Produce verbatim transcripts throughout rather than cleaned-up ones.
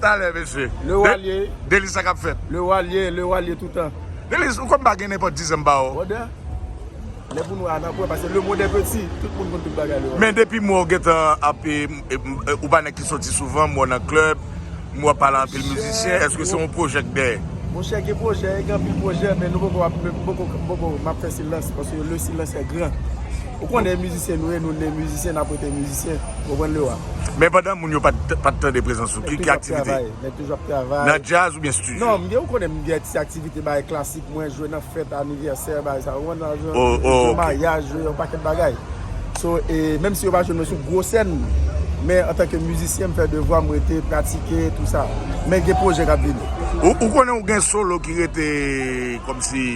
Talè, mesye. Le roi lié. Delis, sa k ap fèt? Le roi lié, le roi lié tout tan. Delis, ou konn pa gen nenpòt dizan m ba ou. Brother, lè pou nou a nan pwen, paske le monde est petit, tout moun konn tout bagay le roi. Men depi m wè w gentan ap, e, e, e, ou pa nèg ki soti souvan, m wè w nan klèb, m wè w ap pale anpil mizisyen, èske se yon pwojè k dèyè? Monchè, gen pwojè, gen anpil pwojè, men nou poko ap, poko, poko, m ap fè silans, paske le silence est grand. Ou konnen mizisyen nou ye, nou de mizisyen, n ap rete mizisyen, ou konprann le roi. Men pandan moun yo pa t, pa t tande prezans ou, ki, ki aktivite? Nèg toujou ap travay, nèg toujou ap travay. Nan djaz oubyen estidyo? Non, m gen, ou konnen m gen ti aktivite, bagay klasik, mwen jwe nan fèt, anivèsè, bagay sa, ou konprann sa, jwe maryaj, jwe yon pakèt bagay. So, e, menm si yo pa jwenn mwen sou gwo sèn, men antanke mizisyen, m fè devwa, m rete pratike, tou sa. Men gen pwojè k ap vini. Ou, ou konnen ou gen solo ki rete kòmsi,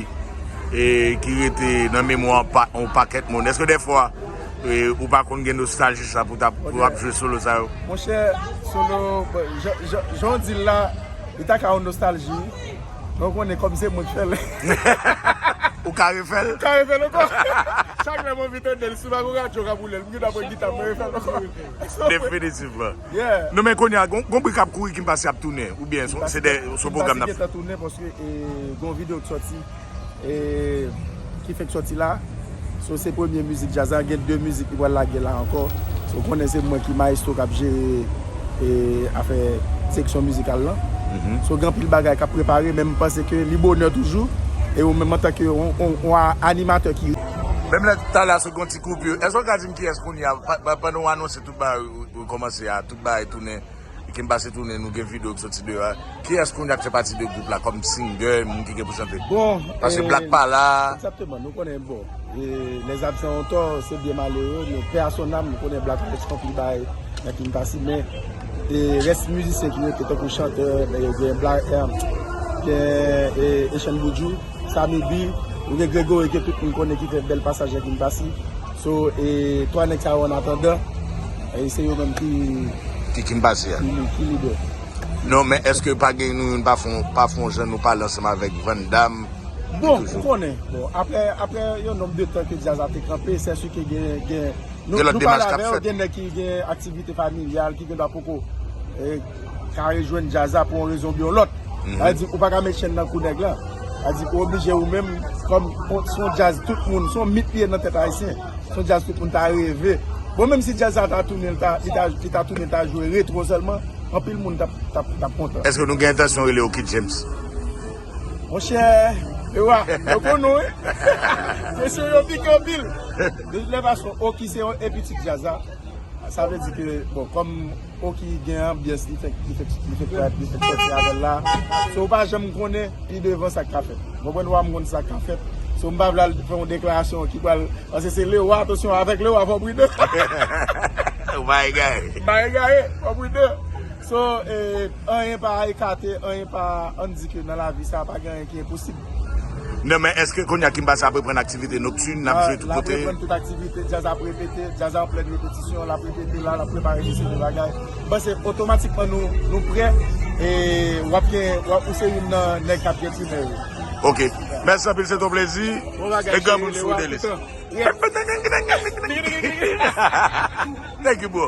e, ki rete nan memwa pa, yon pakèt moun. Èske dèfwa, e, ou pa konn gen nostalji sa pou t ap, pou w ap jwe solo sa yo? Monchè, solo, bon, jan, jan, jan w di l la, li ta ka yon nostalji. Men w konnen kòm se mwen k fè l. Ou ka refè l? M ka refè l ankò. Chak lè m anvi tande l, si pa gon radyo k ap woule l, m gen dwa pran gita m, mwen refè l ankò. Definitivman. Yeah. Non, men kounye a, gon, gon bri k ap kouri, Kimbassy ap tounen, oubyen se, se de, se pwogram n ap fè? Kimbassy gentan tounen paske, e, gon videyo k sòti, e, ki fenk sòti la. So, se premye mizik djaz la, gen de mizik li pral lage la ankò. So, konnen se mwen ki maestro k ap jere, e, afè seksyon mizikal lan. So, gen anpil bagay k ap prepare, men m panse ke li bonè toujou. E ou menm antanke yon, yon, yon animatè ki... Menm lè talè a sot gon ti koupi, èske w ka di m kiyès kounye a, pa, pa, pandan w anonse tout bagay, ou, ou kòmanse a, tout bagay tounen, Kimbassy tounen, nou gen videyo ki soti deyò a. Kiyès kounye a k fè pati de gwoup la kòm singer, moun ki gen pou chante? Bon, paske, e, Black pa la. Egzakteman, nou konnen, bon, e, les absents ont tort, se byen malere, men paix à son âme, nou konnen Black Alex konpli bay nan Kimbassy, men, e, rès mizisyen ki rete tankou chantè, e, gen Black, e, gen, e, Echann Boudjou, Samy B, ou gen Gregory ke tout moun konnen ki fè bèl pasaj nan Kimbassy. So, e, twa nèg sa yo, an atandan, e, se yo menm ki... Ki Kimbassy a? Ki, ki lidè. Non, men èske pa gen nou youn pa fon, pa fon jan nou pale ansanm avèk Van Damme? Bon, ou konnen. Bon, aprè, aprè yon nonb de tan ke djaz la te kanpe, se si ke gen, gen, nou, gen lòt nou pale demach k ap avè yo, fèt. Gen nèg ki gen aktivite familyal, ki gen dwa poko, e, ka rejwenn djaz la pou yon rezon oubyen yon lòt. Sa vle di, ou pa ka met chèn nan kou nèg la. Sa vle di, ou oblije ou menm, kòm, se yon djaz tout moun, se yon mit li ye nan tèt ayisyen. Se yon djaz tout moun ta reve. Bon, menm si djaz la ta tounen, li ta, li ta, li ta tounen, li ta jwe retwo sèlman, anpil moun t ap, t ap, t ap kontan. Èske nou gen entansyon rele Oky James? Monchè, e wa, yo konnen, wi. Kesyon yo pike anpil. De tout lè fason, Oky se yon epitik djaz la. Sa vle di ke, bon, kòm Oky gen anbyans, li fèk, li fèk, li fèk, li fèk sòti avè l la. So, ou pa janm konnen pi devan sa k ka fèt. Ou konprann, ou pa konn sa k ka fèt. So, m pa vle al fè yon deklarasyon ki pral, paske se Lewa, atansyon, avèk Lewa, fò w pridan. Ou pa egare. Ou pa egare, fò w pridan. So, e, anyen pa ekate, anyen pa, ann di ke nan lavi sa, pa gen anyen ki enposib. Non, men èske kounye a Kimbassy ap reprann aktivite noktin, n ap jwe tout kote? L ap reprann tout aktivite, djaz ap repete, djaz an plèn repetisyon, l ap repete la, l ap prepare yon seri de bagay. M panse otomatikman nou, nou prè, e w ap gen, w ap, ou se youn nan nèg k ap gen timè yo. Ok. Mèsi anpil, se ton plezi. Bon bagay, e granmoun sou Delis. Thank you, bro.